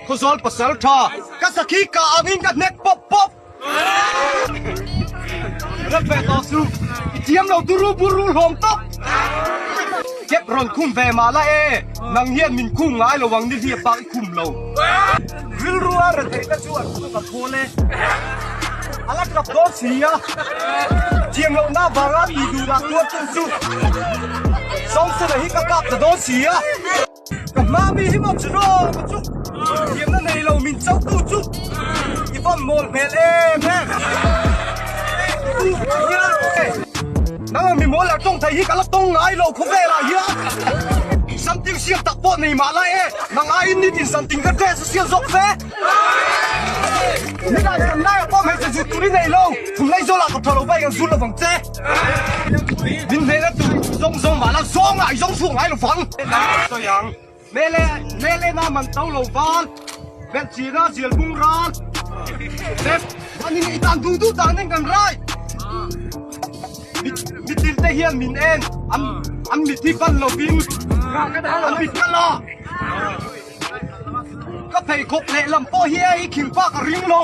Khawzawl pasal tha ka sakhi kah angin ka hnek pawp pawp. Ram ve tawh suh, i thiam lo turu buru hlawm tawp. Kep rawn khum ve mah la e, nang hian min khum ngai lo ang nihliap bak i khum lo. Rilru a retheih te chu an khum a khawl e, a la tap dawn si a, thiam lohna avanga tih duhdah tuar tu chu Sawngsena hi ka kap ta dawn si a. Ka hma mi hi maw chu raw ka chu thiamna nei lo min cho tu chu i vawn mawl hmel em em nang ang mi mawl ah tawng thei hi ka la tawng ngai lo khawvel ah hian something siam tak pawh nei mah lai e nang aiin nitin something ka dress a siam zawk fe nilai kan lai ah pawh hmeichhe zut tur i nei lo thumlai zawl ah ka tha lo vai kan zut lovang che. Min hmel a tur zawng zawng mah la zawng ah i zawng chhuak ngai lo vang. Sawi ang. Mele mele na man to lo val. Belh chin a zial bung ral. Lep an in i tan duh duh dan in kan rai. Mitin te hian min en an an mit hi ban lovin an mit ka la. Ka pheikhawk lehlam pawh hi hei khing bak a ring lo.